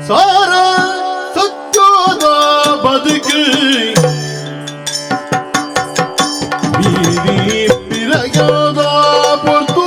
ಸಾರ ಸತ್ಯೋದ ಬದುಕು ಬೀದಿ ಪಿರಯೋದ ಪೊರ್ತು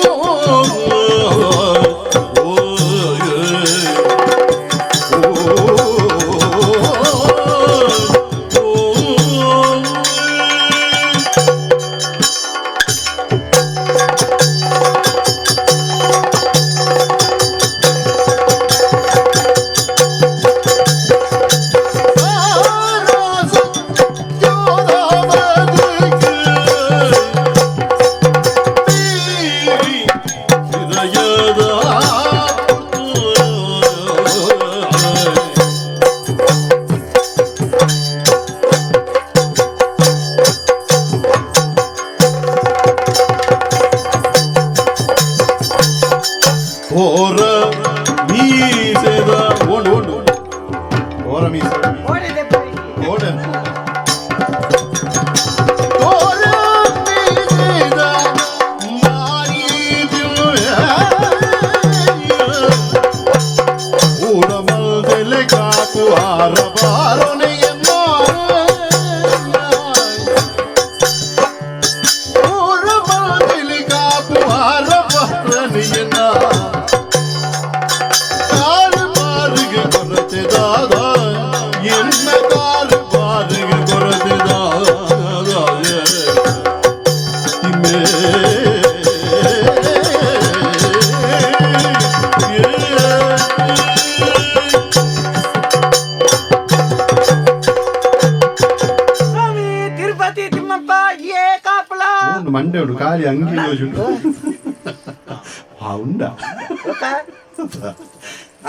ಕೋರ ಮೀಸೆದ ಓಡು ಓಡು ಕೋರ ಮೀಸೆ ಓಡ ಕೋರ ಮೀಸೆದ ಊರಮಲ್ದೆಲೆ ಕಾಪು ಆರಬಾರೊನೆಯನ್ನ ಊರಮಲ್ದೆಲೆ ಕಾಪು ಆರಬಾರೊನೆಯನ್ನ ಕಾರು ಬಾರಿಗೆ ಕೊರತೆ ದಾದ ಎನ್ನ ಕಾರು ಬಾರಿಗೆ ಕೊರತೆ ದಾದ ತಿಮ್ಮೆ ಸ್ವಾಮಿ ತಿರುಪತಿ ತಿಮ್ಮಪ್ಪ ಏ ಕಾಪಲ ಉಂಡು ಮಂಡೆ ಉಂಡು ಖಾಲಿ ಅಂಗಿ ಯೋಜುಂಡು ಆ ಉಂಡ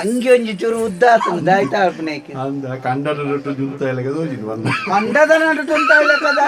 ಅಂಗಿ ಒಂಜಿ ಚೂರು ಉದ್ದ ಆತುಂಡು ದಾಯ್ತ ಆಪುನೇಕೆ ಅಂದ ಕಂಡದ ರೊಟ್ಟು ಜುಂತ ಎಲ್ಲ ದೋಜಿಂಡು ಬಂದ ಕಂಡದ ನಡುಟುಂತ ಲೆಕ್ಕದ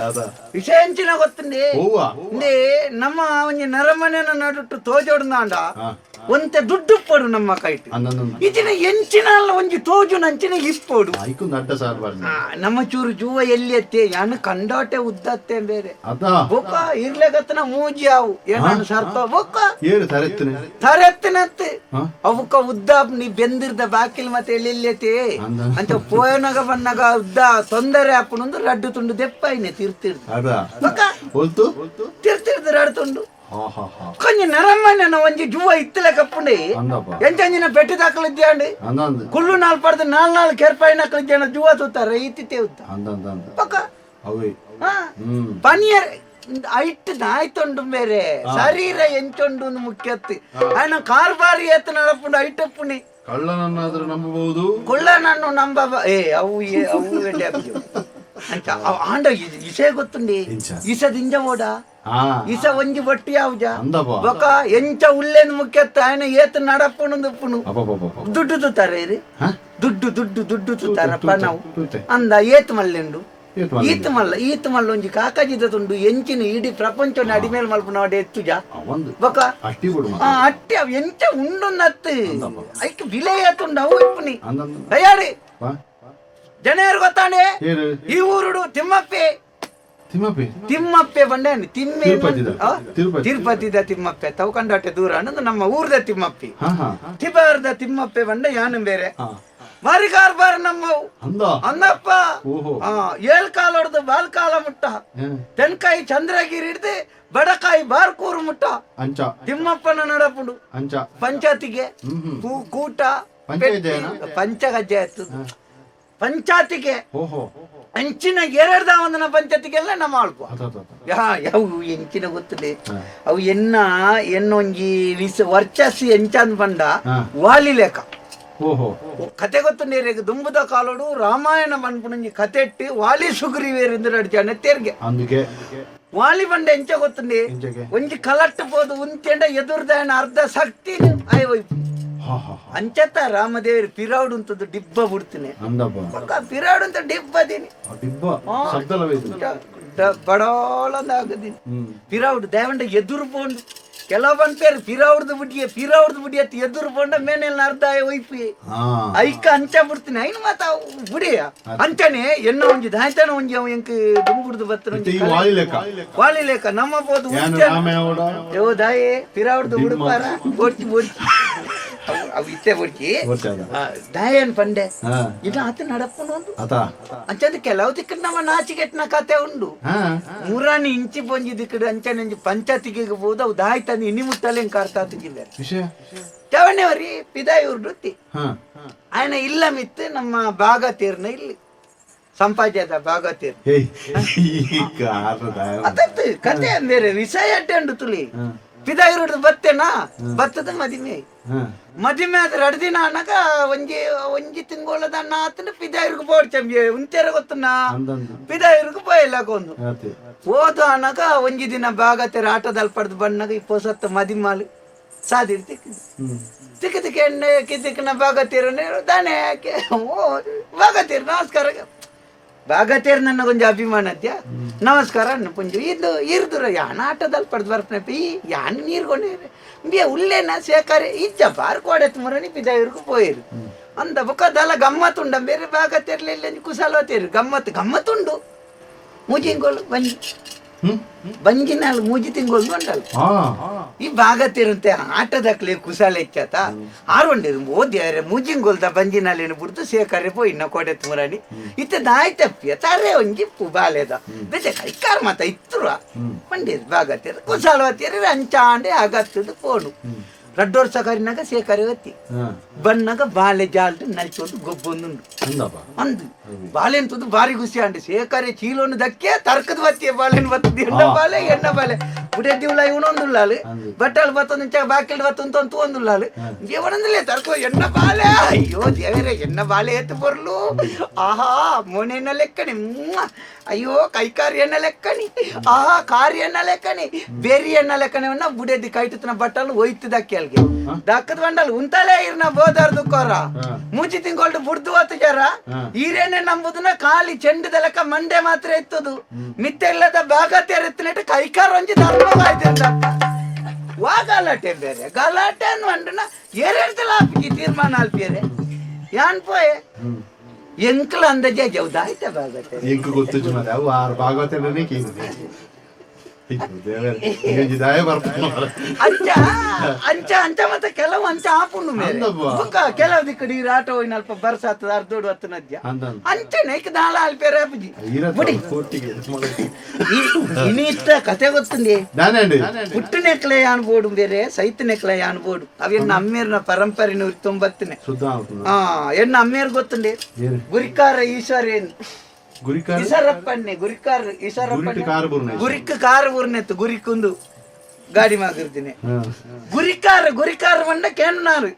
ಅದ ವಿಷಯ ಎಂಚಿನ ಗೊತ್ತುಂಡಿ ಹೂವ ಇಂದೇ ನಮ್ಮ ಒಂಜಿ ನರಮನೆನ ನಡುಟು ತೋಜೋಡ್ದಾಂಡ ಹಾ. ಒಂತೆ ದುಡ್ಡು ಪಡು ನಮ್ಮ ಕೈಟ್ ಅಂದಂದ ಇಚಿನ ಎಂಚಿನ ಅಲ್ಲ ಒಂಜಿ ತೋಜುನ ಅಂಚಿನ ಇಸ್ಪೋಡು ಐಕೊಂದು ಅಡ್ಡ ಸಾರು ಬಾರ್ದು ಆ, ನಮ್ಮ ಚೂರು ಜೂವ ಎಲ್ಲಿ ಎತ್ತೆ ಯಾನು ಕಂಡೋಟೆ ಉದ್ದತ್ತೆ ಬೇರೆ ಅದ ಬೊಕ್ಕ ಇರ್ಲೆಗತ್ತನ ಮೂಜಿ ಅವು ಏನನ್ನು ಸರ್ತ ಬೊಕ್ಕ ಏರು ತರೆತ್ತನೆ ತರೆತ್ತಿನತ್ತೆ ಹಾ? ಅವಕ್ಕ ಉದ್ದ ನೀ ಬೆಂದಿರ್ದ ಬಾಕಿಲ್ ಮತ್ತೆ ಎಲ್ಲಿಲ್ಲತೆ ಅಂದ. ಅಂತ ಪೋಯನಗ ಬನ್ನಗ ಉದ್ದ ತೊಂದರೆ ಅಪ್ಪನೊಂದು ರಡ್ಡು ತುಂಡು ದೆಪ್ಪಾಯಿನೆ ತಿರ್ತಿರ್ದು ಅದ ಬೊಕ್ಕ ಹೊಲ್ತು ತಿರ್ತಿರ್ದು ರಡ್ಡು ತುಂಡು ಹಾ ಹಾ ಹಾ ಕೊಂಚ ನರಮ್ಮನ ಒಂಜಿ ಜುವ ಇತ್ತಲೆ ಕಪ್ಪುಂಡಿ ಅಂದಪ್ಪ ಎಂಚಂಜಿನ ಪೆಟ್ಟಿ ದಾಖಲಿದ್ಯಾಂಡಿ ಅಂದಂದು ಕುಳ್ಳು ನಾಲ್ ಪಡ್ದು ನಾಲ್ ನಾಲ್ ಕೆರ್ಪಾಯಿನ ಜನ ಜುವ ತೂತಾರೆ ಈತಿತೆ ಉದ್ದ ಅಂದಂದ ಅಂದ ಬೊಕ್ಕ ಅವೇ ಹಾ ಹ್ಮ್ ಪನಿಯರ್ ಐಟ್ ನಾಯ್ತೊಂಡು ಬೇರೆ ಶರೀರ ಎಂಚೊಂಡು ಮುಖ್ಯತ್ತು ಆಯ್ನ ಕಾರ್ಬಾರಿ ಏತ್ ನಡಪುಂಡು ಐಟಪ್ಪುನಿ ಕಳ್ಳನನ್ನಾದ್ರೂ ನಂಬಬಹುದು ಕುಳ್ಳನನ್ನು ನಂಬ ಏ ಅವು ಅವು ಎಡ್ಡೆ ಆಪುಜಿ. ಅಂಚ ಅವ್ ಆಂಡ ಇಸೆ ಗೊತ್ತುಂಡಿ ಇಂಚ. ಇಸ ದಿಂಜ ಓಡ ಹಾ ಇಸ ಒಂಜಿ ಬಟ್ಟಿ ಯಾವ್ಜ ಅಂದಪ್ಪ ಬೊಕ ಎಂಚ ಉಲ್ಲೇನ್ ಮುಖ್ಯತ್ತು ಆಯ್ನ ಏತ್ ನಡಪುಣು ಉಪ್ಪುನು ಅಬ್ಬಬ್ಬಬ್ಬ ದುಡ್ಡು ತೂತಾರೆ ಇರಿ ಹಾ ದುಡ್ಡು ದುಡ್ಡು ದುಡ್ಡು ತೂತಾರಪ್ಪ ನಾವು ತೂತೆ. ಅಂದ ಏತ್ ಮಲ್ಲೆಂಡು ಏತ್ ಮಲ್ಲೆಂಡು? ಈತ್ ಮಲ್ಲ ಈತ್ ಮಲ್ಲ ಒಂಜಿ ಕಾಕಾಜಿದ ತುಂಡು ಎಂಚಿನ ಇಡೀ ಪ್ರಪಂಚನ ಅಡಿಮೇಲ್ ಮಲ್ಪುನ ಎತ್ತುಜ ಒಂದು ಬೊಕ ಅಷ್ಟಿ ಬಿಡು ಆ, ಮಾತ್ರ ಅಟ್ಟಿ ಅವ್ ಎಂಚ ಉಂಡುನ್ನತ್ತು ಐಕ್ ಬಿಲೆ ಏತುಂಡು ಅವು ಇಪ್ಪುನಿ ಅಂದಂದ ದಯಾಡಿ ಬಾ ಜನರು ಗೊತ್ತಾಂಡೆ ಏರು ಈ ಊರುಡು ತಿಮ್ಮಪ್ಪೆ ತಿಮ್ಮಪ್ಪಿ ತಿಮ್ಮಪ್ಪೆ ಬಂಡೆ ತಿಮ್ಮೆ ತಿರುಪತಿದ? ಆ? ತಿರುಪತಿ. ತಿರುಪತಿದ ತಿಮ್ಮಪ್ಪೆ ತವಕಂಡಾಟೆ ದೂರ ಅನ್ನೋದು ನಮ್ಮ ಊರ್ದ ತಿಮ್ಮಪ್ಪಿ ಹಾ ಹಾ ತಿಬಾರ್ದ ತಿಮ್ಮಪ್ಪೆ ಬಂಡೆ ಯಾನು ಬೇರೆ ಹಾ ಬಾರಿ ಕಾರ್ಬಾರ್ ನಮ್ಮವು ಅಂದ ಅಂದಪ್ಪ ಓಹೋ. ಆ, ಏಳ್ ಕಾಲ ಹೊಡೆದು ಬಾಲ್ ಕಾಲ ಮುಟ್ಟ ಹ್ಮ್. ತೆನ್ಕಾಯಿ ಚಂದ್ರಗಿರಿ ಹಿಡ್ದು ಬಡಕಾಯಿ ಬಾರ್ಕೂರು ಮುಟ್ಟ ಅಂಚ ತಿಮ್ಮಪ್ಪನ ನಡಪುಡು ಅಂಚ ಪಂಚಾಯತಿಗೆ ಹ್ಮ್ ಹ್ಮ್. ಕೂಟ ಪಂಚಾಯ್ತಿ ಏನಾ? ಪಂಚಗಜ್ಜೆ ಆಯ್ತು ಪಂಚಾಯತಿಗೆ ಓಹೋ ಅಂಚಿನ ಎರಡ್ದ ಒಂದನ ಪಂಚಾಯತಿಗೆಲ್ಲ ನಮ್ಮ ಆಳ್ಕೊ ಅದ ಅದ ಅದ. ಯಾ ಅವು ಎಂಚಿನ ಗೊತ್ತದೆ ಅವು ಎನ್ನ ಎನ್ನೊಂಜಿ ವಿಸ ವರ್ಚಸ್ಸು ಎಂಚಂದ್ ಬಂಡ ಹಾ. ವಾಲಿ ಲೇಖ ಓಹೋ ಕತೆ ಗೊತ್ತು ನೇರಿಗೆ ದುಂಬುದ ಕಾಲೋಡು ರಾಮಾಯಣ ಮನ್ಪುಣಂಜಿ ಕತೆ ಇಟ್ಟು ವಾಲಿ ಸುಗ್ರೀವೇರಿಂದ ನಡಿಚಾನೆ ತೇರ್ಗೆ అందుకే ವಾಲಿ ಬಂಡ ಎಂಚ ಗೊತ್ತುಂಡಿ ಎಂಚಗೆ? ಒಂಜಿ ಕಲಟ್ಟು ಪೋದು ಉಂತೆಂಡ ಎದುರ್ದಾಯನ ಅರ್ಧ ಶಕ್ತಿ ಆಯ್ ಹೋಯ್ತು ಹಾ ಹಾ ಹಾ ಅಂಚತ್ತ ರಾಮದೇವರು ಪಿರಾವುಡು ಅಂತದ್ದು ಡಿಬ್ಬ ಬಿಡ್ತೀನಿ ಅಂದಪ್ಪ ಪಕ್ಕ ಪಿರಾವುಡು ಅಂತ ಡಿಬ್ಬದೀನಿ ಆ ಡಿಬ್ಬ ಶಬ್ದಲವೇ ಇದು ಬಡೋಳಂದ ಆಗದೀನಿ ಹ್ಮ್ ಪಿರಾವುಡು ದೇವಂಡ ಎದುರು ಪೋಂಡು ಕೆಲವು ಬಂದ್ಪೇರು ಪಿರಾವುಡ್ದು ಬಿಡಿಯ ಪಿರಾವುಡ್ದು ಬಿಡಿ ಅತ್ತ ಎದುರು ಪೋಂಡ ಮೇನೆಲ್ಲ ಅರ್ಧ ಆಯ್ ಹೋಯ್ಪಿ ಹಾ ಐಕ ಅಂಚ ಬಿಡ್ತೀನಿ ಐನು ಮಾತ ಬಿಡಿ ಅಂಚನೆ ಎನ್ನ ಒಂಜಿ ದಾಯ್ತಾನ ಒಂಜಿ ಅವ ಎಂಕ್ ದುಂಬುಡ್ದು ಬತ್ತನ ಮತ್ತೆ ಒಂಜಿ ಈ ವಾಲಿ ಲೆಕ್ಕ ವಾಲಿ ಲೇಖ ನಮ್ಮ ಪೋದು ಏನು ಉಂಚ ರಾಮೇಗೌಡ ಯೋ ದಾಯೆ ಪಿರಾವುಡ್ದು ಉಡುಪಾರ ಬೋಡ್ಚಿ ಬೋಡ್ಚಿ ಅವು ಇತ್ತೆ ಬುಡ್ಕಿ ದಾಯನ್ ಪಂಡೆ ಇದು ಆತ ನಡಪುನು ಅಂಚಂದು ಕೆಲವು ದಿಕ್ಕ ನಮ್ಮ ನಾಚಿಕೆಟ್ನ ಕತೆ ಉಂಡು. ಮುರಾನಿ ಇಂಚಿ ಪೊಂಜಿ ದಿಕ್ಕಡು ಅಂಚನೆ ಪಂಚಾತಿಗೆ ಹೋದ ಅವು ದಾಯ್ತಾನೆ ಇನಿ ಮುಟ್ಟಲೆ ಕಾರ್ತಾತಿಗಿದ್ದಾರೆ. ಚವಣೆವರಿ ಪಿದಾಯೂರು ವೃತ್ತಿ ಆಯನ ಇಲ್ಲ ಮಿತ್ತು ನಮ್ಮ ಭಾಗತೀರ್ನ ಇಲ್ಲಿ ಸಂಪಾಜದ ಭಾಗತೀರ್ ಅದತ್ತು ಕತೆ ಬೇರೆ ವಿಷಯ ಅಡ್ಡೆ ಉಂಡು ತುಳಿ. ಪಿದಾಯೂರು ಬತ್ತೇನಾ ಬತ್ತದ ಮದಿಮೆ ಮದಿಮೆ ಆದ್ರೆ ಎರಡು ದಿನ ಅನ್ನಾಗ ಒಂಜಿ ಒಂಜಿ ತಿಂಗಳದ ಅಣ್ಣ ಆತನ ಪಿದಾಯಿರ್ಗು ಬೋಡ್ಚಂಬಿ ಉಂತೇರ ಗೊತ್ತನ ಪಿದಾಯಿರ್ಗು ಪೋಯಲಾಗೊಂದು ಓದು ಅನ್ನಾಗ ಒಂಜಿ ದಿನ ಭಾಗತೀರ ಆಟದಲ್ಲಿ ಪಡೆದು ಬಣ್ಣಾಗ ಈ ಪೊಸತ್ತ ಮದಿಮಾಲು ಸಾದಿರ್ ತಿಕ್ಕ ತಿಕ್ಕ ತಿಕ್ಕ ಎಣ್ಣೆ ಕಿತಿಕ್ಕನ ಭಾಗತೀರನೇ ದಾನೆ ಯಾಕೆ ಓ ಭಾಗತೀರ್ ನಮಸ್ಕಾರ ಭಾಗತೀರ್ ನನ್ನ ಕೊಂಚ ಅಭಿಮಾನತ್ಯ ನಮಸ್ಕಾರ ಅಣ್ಣ ಪುಂಜು ಇದು ಇರ್ದುರ ಯಾನ ಆಟದಲ್ಲಿ ಪಡೆದು ಬರ್ಪನಪ್ಪ ಈ ಯಾನ್ ನೀರ್ಕೊಂಡೆ ಬೇ ಉಲ್ಲೇನ ಸೇಕಾರೆ ಇಜ್ಜ ಬಾರ್ ಕೋಡೆತ್ ಮುರಣಿ ಪಿದಾಯಿರ್ಗು ಪೋಯಿರು ಅಂದ ಬುಕ್ಕದಲ್ಲ ಗಮ್ಮತ್ತುಂಡ ಬೇರೆ ಭಾಗತೀರ್ಲಿಲ್ಲ ಕುಸಲೋತೀರು ಗಮ್ಮತ್ತು ಗಮ್ಮತ್ತುಂಡು ಮೂಜಿಂಗೋಲು ಬಂಜಿ ಬಂಜಿನಲ್ಲಿ ಮೂಜಿ ತಿಂಗಳು ಉಂಡಲ್ಲ ಈ ಭಾಗತಿರಂತೆ ಆಟದಕ್ಲೆ ಕುಸಾಲ ಹೆಚ್ಚಾತ ಆರುಂಡಿರು ಓದ್ಯಾರೆ ಮೂಜಿಂಗೋಲ್ದ ಬಂಜಿನಲ್ಲಿ ಬಿಡ್ದು ಸೇಕರೆ ಪೋಯಿ ಇನ್ನ ಕೊಡೆತ್ ಮುರಾಣಿ ಇತ್ತ ದಾಯ್ತಪ್ಪಿಯ ತಾರೆ ಒಂಜಿ ಇಪ್ಪು ಬಾಲೆದ ಬೇತೆ ಕೈಕಾರ ಮಾತ ಇತ್ತುರ ಮಂಡಿರ್ ಭಾಗತಿರ ಕುಸಾಲವತ್ತಿರ ಅಂಚಾಂಡೆ ಆಗತ್ತದ ಫೋನು ರಡ್ಡೋರ್ ಸಕರಿನಾಗ ಸೇಕರೆ ಒತ್ತಿ ಬಣ್ಣಗ ಬಾಲೆ ಜಾಲ್ದು ನಲ್ಚೊಂದು ಗೊಬ್ಬೊಂದುಂಡು ಅಂದು ಬಾಳೆಂತದ್ದು ಬಾರಿ ಖುಷಿ ಅಂಡು ಸೇಕರೆ ಚೀಲೋನು ದಕ್ಕೆ ತರ್ಕದ ಬತ್ತಿಯ ಬಾಳೆನ್ ಬತ್ತದ ಎಣ್ಣ ಬಾಲೆ ಎಣ್ಣ ಬಾಲೆ ಬುಡೆ ದಿವ್ಲ ಇವನೊಂದುಲ್ಲಾಲು ಬಟ್ಟಲ್ ಬತ್ತೊಂದು ಬಾಕಿಲ್ ಬತ್ತೊಂದು ತೂಂದುಲ್ಲಾಲು ಇವನೊಂದಿಲ್ಲ ತರ್ಕೋ ಎಣ್ಣ ಬಾಲೆ ಅಯ್ಯೋ ದೇವರೇ ಎಣ್ಣ ಬಾಲೆ ಎತ್ತು ಬರ್ಲು ಆಹಾ ಮೊನೆನ ಲೆಕ್ಕಣಿ ಅಯ್ಯೋ ಕೈಕಾರಿ ಎಣ್ಣ ಲೆಕ್ಕಣಿ ಆಹಾ ಕಾರಿ ಎಣ್ಣ ಲೆಕ್ಕಣಿ ಬೇರಿ ಎಣ್ಣ ಲೆಕ್ಕಣಿ ಬುಡೆದಿ ಕೈಟುತ್ತನ ಬಟ್ಟಲು ಒಯ್ತು ದಕ್ಕೆ ಅಲ್ಗೆ ದಕ್ಕದ ಬಂಡಲ್ ಉಂತಲೇ ಇರ್ನ ಬೋದಾರ್ದು ಕೊರ ಮೂಚಿ ತಿಂಗೊಳ್ಡು ಬುಡ್ದು ಹೊತ್ತು ಜರ ಈರೇನೆ ನಂಬುದನ್ನ ಖಾಲಿ ಚೆಂಡದ ಲೆಕ್ಕ ಮಂಡೆ ಮಾತ್ರ ಎತ್ತದು ಮಿತ್ತೆ ಇಲ್ಲದ ಭಾಗ ತೆರೆತ್ತಿನಟ್ಟು ಕೈಕಾರ ಒಂಜಿ ಧರ್ಮವಾಯ್ತು ವಾ ಗಲಾಟೆ ಬೇರೆ ಗಲಾಟೆ ಅನ್ವಂಡನ ಏರೆಡ್ತಲ ಆಪಿಗೆ ತೀರ್ಮಾನ ಅಲ್ಪಿಯರೆ ಯಾನ್ ಪೋಯೆ ಎಂಕ್ಲ ಅಂದಜೆ ಜೌದಾಯ್ತ ಭಾಗತೆ ಎಂಕು ಗೊತ್ತು ಮಾರೆ ಅವು ಆರು ಭಾಗವತನೇ ಕೇಳಿದೆ ಅಂಚ ಅಂಚ ಅಂಚ ಮತ್ತೆ ಕೆಲವು ಅಂಚ ಆಪುಂಡು ಮೇಲೆ ಬೊಕ್ಕ ಕೆಲವು ದಿಕ್ಕಡಿ ಆಟ ಹೋಯ್ನ ಅಲ್ಪ ಬರ್ಸಾತದ ಅರ್ಧೋಡು ಹತ್ತು ನದ್ಯ ಅಂಚನೆ ಇಕ್ ದಾಳ ಅಲ್ಪೇರೆ ಅಪ್ಪುಜಿ ಬುಡಿ ಇನಿ ಇಷ್ಟ ಕತೆ ಗೊತ್ತುಂದಿ ಪುಟ್ಟನೆಕ್ಲೆ ಅನ್ಬೋಡು ಬೇರೆ ಸೈತನೆಕ್ಲೆ ಅನ್ಬೋಡು ಅವೆನ್ನ ಅಮ್ಮೇರ್ನ ಪರಂಪರೆ 190 ಎಣ್ಣ ಅಮ್ಮೇರ್ ಗೊತ್ತುಂಡಿ ಗುರಿಕಾರ ಈಶ್ವರೇನ್ ಈಸರಪ್ಪನ್ನೆ ಗುರಿಕಾರ ಈಸರಪ್ಪನ್ನೆ ಗುರಿಕ್ ಕಾರ್ ಊರ್ನೆತ್ತು ಗುರಿಕುಂದು ಗಾಡಿ ಮಾಗಿರ್ತೀನಿ ಗುರಿಕಾರ ಗುರಿಕಾರ ಬಂಡ ಕೇನ್ನಾರು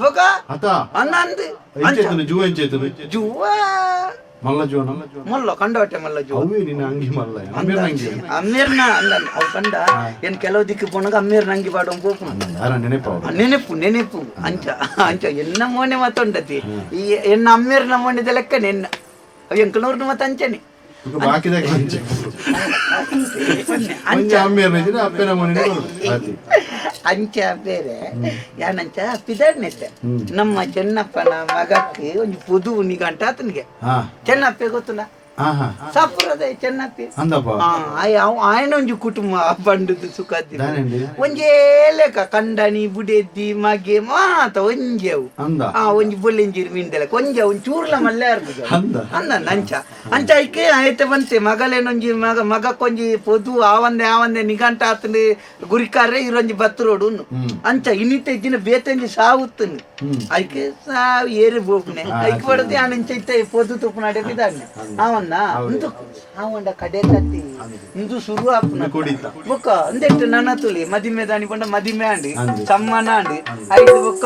ಬೊಕ ಅನ್ನಂದು ಜುವ ಮಲ್ಲ ಜುವ ಮಲ್ಲ ಕಂಡವಟ್ಟೆ ಮಲ್ಲ ಜುವ ಅಂಗಿ ಮಲ್ಲ ಅಮ್ಮೇರ್ನ ಅಂದ ಅವು ಕಂಡ ಏನ್ ಕೆಲವು ದಿಕ್ಕು ಪೋನಾಗ ಅಮ್ಮೇರ್ನ ಅಂಗಿ ಪಾಡುವ ಪೋಪುನ ನೆನಪು ನೆನಪು ಅಂಚ ಅಂಚ ಎನ್ನ ಮೋನೆ ಮತ್ತೊಂಡತಿ ಈ ಎನ್ನ ಅಮ್ಮೇರ್ನ ಮೋನೆದ ಲೆಕ್ಕ ನೆನ್ನ ಅವು ಎಂಕಲ್ನೂರ್ನ ಮತ್ತೆ ಅಂಚನೆ ಅಂಚ ಬೇರೆ ಯಾನಂಚ ಪಿದಾಡ್ನೆತ್ತೆ ನಮ್ಮ ಚೆನ್ನಪ್ಪನ ಮಗಕ್ಕೆ ಒಂದು ಪುದು ನಿಗಂಟ ಆತನಿಗೆ ಚೆನ್ನಪ್ಪೆ ಗೊತ್ತಲ್ಲ ಸಾಪುರದ ಚೆನ್ನಪ್ಪೆ ఆయన ಒಂಜಿ ಕುಟುಂಬ ಬಂಡದು ಸುಖ ಒಂಜೇ ಲೆಕ್ಕ ಕಂಡನಿ ಬುಡೆದ್ದಿ ಮಗೆ ಮಾತ ಒಂಜೆ ಅವು ಒಂಜಿ ಬೊಲ್ಲೆಂಜಿರು ಮೀನ್ದೆಲೆಕ್ಕ ಒಂಜೆ ಒಂಜಿ ಚೂರ್ಲ ಮಲ್ಲೆ ಅಂದ ಅಂಚ ಅಂಚ ಐಕೆ ಆಯ್ತ ಬಂತೆ ಮಗಲೇನೊಂಜಿ ಮಗ ಮಗಕ್ಕೊಂಜಿ ಪೊದು ಆವಂದೆ ಆವಂದೆ ನಿಗಂಟ ಆತಂದು ಗುರಿಕಾರೆ ಇರೊಂಜಿ ಬತ್ತರೋಡು ಅಂಚ ಇನ್ನಿತ ಇದ್ದಿನ ಬೇತಂಜಿ ಸಾವುತ್ತನು ಐಕೆ ಸಾವು ಏರಿ ಬೋಪನೆ ಐಕ್ ಬಡದೆ ಆನಂಚ ಇತ್ತ ಪೊದು ತುಪ್ಪನಾಡೆ ಬಿದ್ದಾನೆ ಅವನ್ನ ಇಂದು ಆವಂಡ ಕಡೆ ಕತ್ತಿ ಇಂದು ಶುರು ಆಪುನ ಬೊಕ್ಕ ಅಂದೆಟ್ಟು ನನ್ನ ತುಳಿ ಮದಿಮೆ ದಾನಿ ಪಂಡ ಮದಿಮೆ ಅಂಡಿ ಸಮ್ಮನ ಅಂಡಿ ಐದು ಬೊಕ್ಕ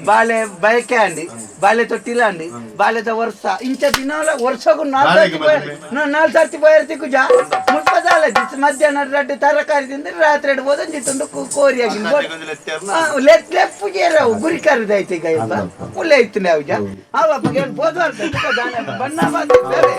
ಬಾಳೆ ಬಯಕೆ ಅಂಡಿ ಬಾಳೆ ತೊಟ್ಟಿಲ ಅಂಡಿ ಬಾಳೆದ ವರ್ಷ ಇಂಚ ದಿನ ವರ್ಷಗೂ 4 ಸರ್ತಿ ಪೋಯರ್ತಿ ಕುಜ ಮುಲ್ಪದಾಲ ಮಧ್ಯಾಹ್ನ ರಡ್ಡು ತರಕಾರಿ ತಿಂದ್ರೆ ರಾತ್ರಿ ಇಡ್ಬೋದು ಅಂಜಿತ್ತೊಂದು ಕೋರಿ ಆಗಿ ಲೆಪ್ಪು ಜೇರವು ಗುರಿ ಕರಿದಾಯ್ತು ಈಗ ಮುಲ್ಲೆ ಇತ್ತು ನಾವು ಅವಪ್ಪ ಹೋದ್ವಾರ ಬಣ್ಣ ಬಂದು ಬೇರೆ.